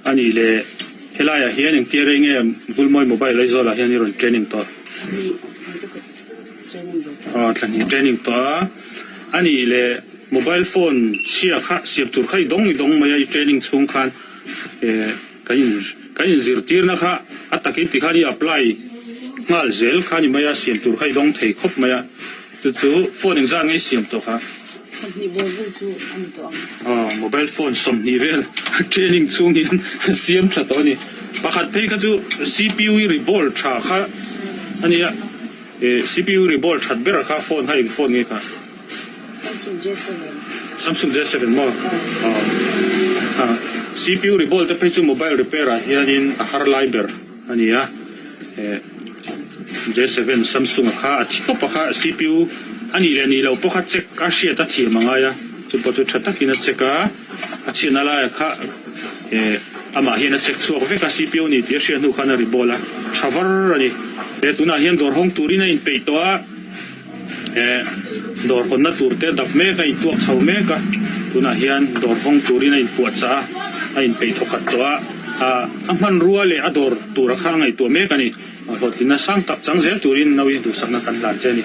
A nih leh helaiah hian engtia rei nge Vulmawi mobile Aizawlah hian i rawn training tawh? Aw thla hnih training tawh a. A nih leh mobile phone chhia kha siam tur kha i dawng i dawng mai a i training chhung khan eh kan in kan inzirtirna kha a takin tikhan i apply nghal zel kha a ni mai a siam tur kha i dawng thei khawp mai a. Chu chu phone engzat nge i siam tawh kha? 20 bawr vel chu a ni tawh ang. Aw, mobile phone 20 vel training chhung hian siam tha tawh a ni. Pakhat phei kha chu CPU i reball tha kha a nia. Eh, CPU reball that ber kha phone kha eng phone nge kha? Samsung J7. Samsung J7 maw? Aw. Ah, CPU reball te phei chu mobile repair ah hianin a har lai ber a ni a. Eh. J7 Samsung a kha a thi tawp a kha CPU a nih leh nih loh pawh kha check a hriat a thiam a ngai a, chu pawh chu tha takin a check a, a chhiatna laia kha eh amah hian a check chhuak vek a CPU a ni tih a hriat hnu khan a ri bawl a, tha var a ni. Eh tunah hian dawr hawng turin a inpeih tawh a, eh dawr hawnna tur te dap mek a intuak chho mek a, tunah hian dawr hawng turin a inpuahchah a, a inpeih thawkhat tawh a, ah a hmanrua leh a dawr tura kha a ngaihtuah mek a ni. Hlawhtlinna sang tak chang zel turin Naui duhsakna kan hlan che a ni.